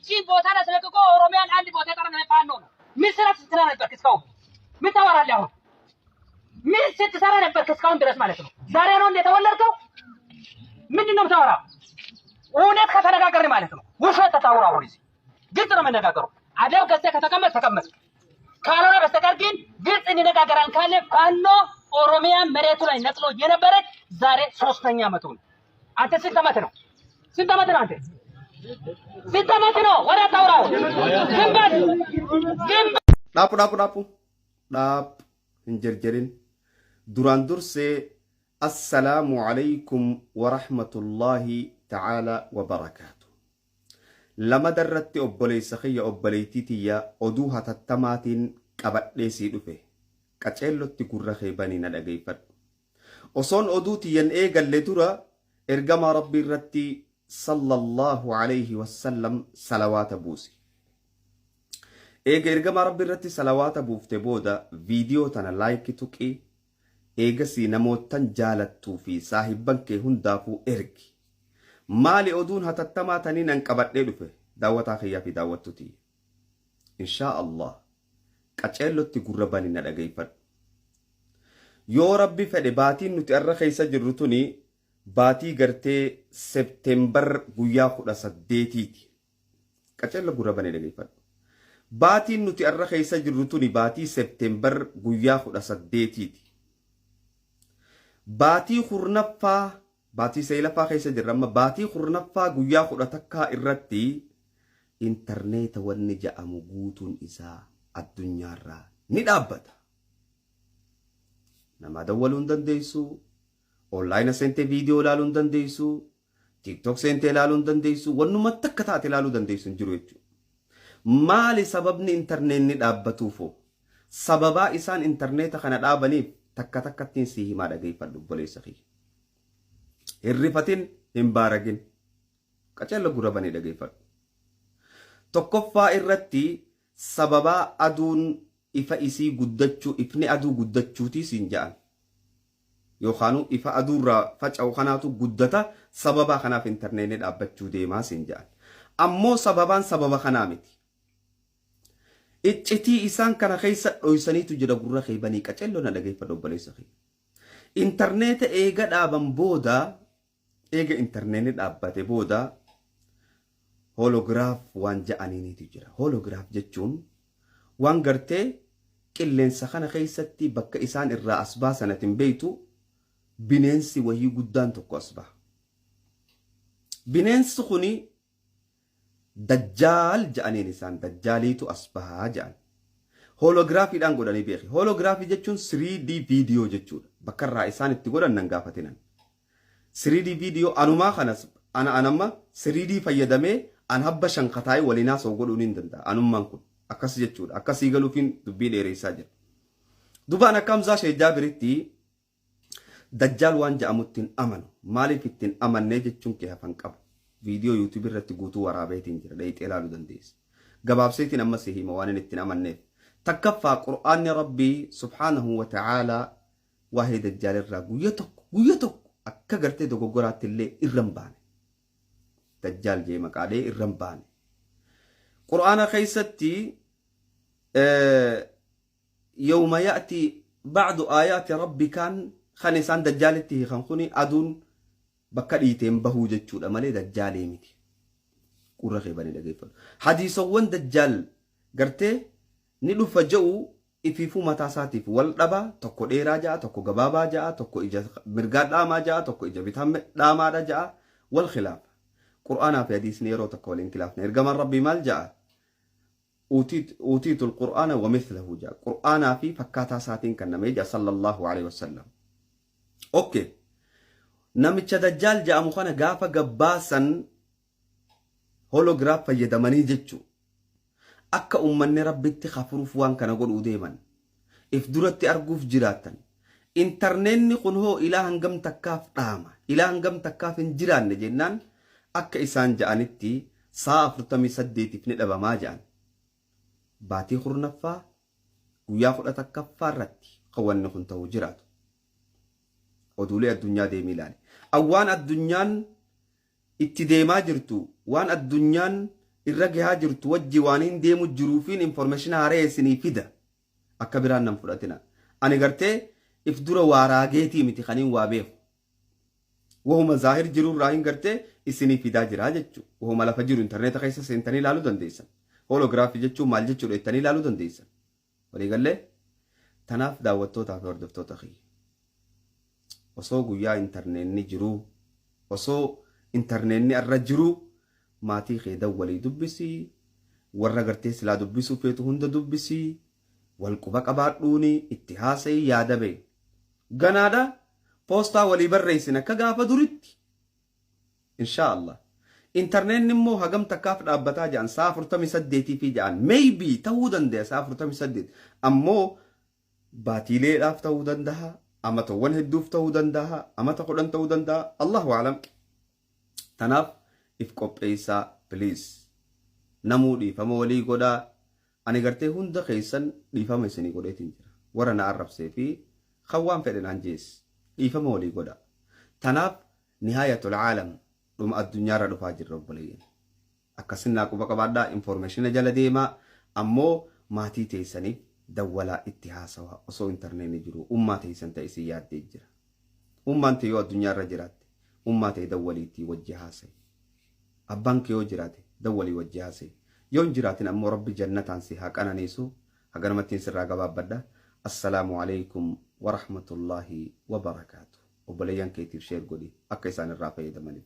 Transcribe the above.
እቺን ቦታ አስለቅቆ ኦሮሚያን አንድ ቦታ የቀረ ፋኖ ነው። ምን ስራ ስትሰራ ነበር እስካሁን? ምን ታወራለህ አሁን? ምን ስትሰራ ነበር እስካሁን ድረስ ማለት ነው? ዛሬ ነው እንደ የተወለድከው? ምንድን ነው የምታወራው? እውነት ከተነጋገርን ማለት ነው። ውሸት ተታውራ አሁን እዚህ ግልጽ ነው መነጋገሩ። አደብ ገዝተህ ከተቀመጥ ተቀመጥ፣ ካልሆነ በስተቀር ግን ግልጽ እንነጋገራለን ካለ ፋኖ ኦሮሚያ መሬቱ ላይ ነጥሎ የነበረች ዛሬ ሶስተኛ ዓመቱ ነው። አንተ ስንት ዓመት ነው? ስንት ዓመት ነው አንተ? ስንት ዓመት ነው? ወደ ታውራው ዝም በል ዝም በል። Dhaaphu dhaaphu dhaaphu dhaaphu hin jarjarin. Duraan dursee assalaamu alaykum warahmatullaahi ta'aalaa wabarakaatu. Lama darratti obboleessa kiyya obboleettii tiyya oduu hatattamaatiin qabadhee sii dhufe. Qaceellotti gurra kee banii na dhageeffadhu. Osoon oduu tiyyan eegalle dura ergamaa rabbii irratti sallallahu alayhi wassallam salawaata buusi. Eega ergamaa rabbii irratti salawaata buufte booda viidiyoo tana like tuqi, eegasii namootan jaalattuu fi saahibban kee hundaafuu ergi. Maali oduun hatattamaa tanii nan qabadhee dhufe daawwataa kiyyaa fi daawwattu tiyya. Inshaa Allah qaceellotti gurra bani na dhageeffadhu. Yoo rabbi fedhe baatiin nuti arra keessa jirru tuni baatii gartee September guyyaa 18ti. Qaceello gurra bani dhageeffadhu. Baatiin nuti arra keessa jirru tuni baatii September guyyaa 18ti. Baatii kurnaffaa baatii seelaffaa keessa jirra amma baatii kurnaffaa guyyaa 11 irratti intarneeta wanni ja'amu guutuun isaa addunyaarraa ni dhaabbata. Nama dawwaluu hin dandeessu, online seentee viidiyoo ilaaluu hin dandeessu, TikTok seentee ilaaluu hin dandeessu, wannuma takka taate ilaaluu dandeessu hin jiru jechuudha. Maali sababni intarneetni dhaabbatuufoo? Sababaa isaan intarneeta kana dhaabaniif takka takkattiin sii himaa dhageeffadhu obboleessa kiyya. Hirrifatin hin baaragin. Qaceella gurra banii dhageeffadhu. Tokkoffaa irratti sababaa aduun ifa isii guddachuu ifni aduu guddachuutii siin ja'an. Yookaanuu ifa aduurraa faca'u kanaatu guddata sababaa kanaaf intarneetni dhaabbachuu deemaa siin ja'an. Ammoo sababaan sababa kanaa miti. Iccitii isaan kana keessa dhoysaniitu jira gurra kee banii qaceelloo na dhageeffadhu obboleessa kee. Intarneeta eega dhaaban booda eega intarneetni dhaabbate booda hologiraaf waan ja'aniiniitu jira. Hologiraaf jechuun waan gartee qilleensa kana keessatti bakka isaan irraa as baasan ati hin beektu bineensi wayii guddaan tokko as baha. Bineensi kuni Dajjaal ja'aniin isaan dajjaaliitu as bahaa ja'an. Hoologiraafiidhaan godhanii beeki. Hoologiraafii jechuun 3D viidiyoo jechuudha. Bakka irraa isaan itti godhan nan gaafatinan. 3D viidiyoo anumaa kanas ana anamma 3D fayyadamee an habba shan kataa'ee waliin haasa'u godhuu ni danda'a. Anummaan kun akkas jechuudha. Akkasii galuufiin dubbii dheereessaa jira. Dubaan akka Hamzaa Sheek Jaabiritti Dajjaal waan ja'amutti hin amanu. Maaliif itti hin amannee jechuun kee hafan qabu. Viidiyoo YouTube irratti guutuu waraabeetiin jira. Dhayxee ilaaluu dandeessa. Gabaabseetiin amma si hima waan inni itti hin amanneef. Takkaffaa Qur'aanni Rabbii subhaanahu wa ta'aalaa waa'ee Dajjaal irraa guyya tokko guyya tokko akka gartee dogoggoraatti illee irra hin baane. Dajjaal jee maqaalee irra hin baane. Qur'aana keessatti yawma ya'ti ba'du aayaati rabbikaan kan isaan dajjaalitti hiikan kuni aduun bakka dhiiteen bahuu jechuudha malee dajjaalii miti. Gurra kee banii dhageeffadhu. Hadiisawwan dajjaal gartee ni dhufa je'u ifiifuu mataa isaatiif wal dhaba tokko dheeraa ja'a tokko gabaabaa ja'a tokko ija mirgaa dhaamaa ja'a tokko ija bitaa dhaamaadha ja'a wal khilaafa. Qur'aanaa fi hadiisni yeroo tokko wal hin khilaafne. Ergamaan Rabbii maal ja'a? Uutiitu al-Qur'aana wa mithlahu ja'a. Qur'aanaa fi fakkaataa isaatiin kenname ja'a sallallahu alaihi wasallam. Okay. Namicha Dajjaal ja'amu kana gaafa gabbaasan hologiraaf fayyadamanii jechuu. Akka ummanni Rabbitti kafuruuf waan kana godhuu deeman. If duratti arguuf jiraatan. Intarneenni kun hoo ilaa hangam takkaaf dhaama? Ilaa hangam takkaaf hin jiraanne jennaan akka isaan ja'anitti sa'a 48f ni dhabamaa ja'an. Baatii kurnaffaa guyyaa 11ffaa irratti kan wanni kun ta'uu jiraatu. Oduulee addunyaa deemii ilaali. Awwaan addunyaan itti deemaa jirtu waan addunyaan irra gahaa jirtu wajji waan hin deemu jiruufiin information haaree isinii fida. Akka biraan nan fudhatina. Ani gartee if dura waa raageetii miti kaniin waa beeku. Wahuma zaahir jiru irraa hin gartee isinii fidaa jira jechuudha. Wahuma lafa jiru intarneeta keessa seentanii ilaaluu dandeessan. Holography jechuun maal jechuudha jettanii ilaaluu dandeessan. Waliigallee tanaaf, daawwattootaa fi hordoftoota kiyya. Osoo guyyaa intarneetni jiruu, osoo intarneetni irra jiruu, maatii kee dawwalii dubbisii, warra gartee silaa dubbisuu feetu hunda dubbisii, wal quba qabaadhuuni itti haasa'ii yaada ba'e. Ganaadha, poostaa walii barreessin akka gaafa duritti. Inshaa Allah. Intarneetni immoo hagam takkaaf dhaabbataa jedhan, sa'a 48 fi jedhan, maybe ta'uu danda'a sa'a 48, ammoo baatiileedhaaf ta'uu danda'a, amatawwan hedduuf ta'uu danda'a, amata 10 ta'uu danda'a, Allahu alam. Tanaaf if qopheessaa, please. Namuu dhiifama walii godhaa. Ani gartee hunda keessan dhiifama isinii godheetiin jira. Warra na arrabsee fi kan waan fedhe naan jees dhiifama walii godhaa. Tanaaf nihaayatul aalam, dhuma addunyaarra dhufaa jirra, obboleeyyan. Akkasin naa quba qabaadhaa, information jala deemaa, ammoo maatii teessaniif dawwalaa itti haasawaa osoo intarneetni jiru. Ummaa teessan ta'e isin yaaddee jira. Ummaan ta'e yoo addunyaarra jiraatte, ummaa ta'e dawwaliitti wajji haasa'i. Abbaan kee yoo jiraate, dawwalii wajji haasa'i. Yoo hin jiraatin ammoo Rabbi jannataan si haa qananiisu. Haganumattiin sirraa gabaabbadha. Assalaamu alaikum warahmatullaahi wabarakaatu. Obboleeyyan keetiif share godhi akka isaan irraa fayyadamaniif.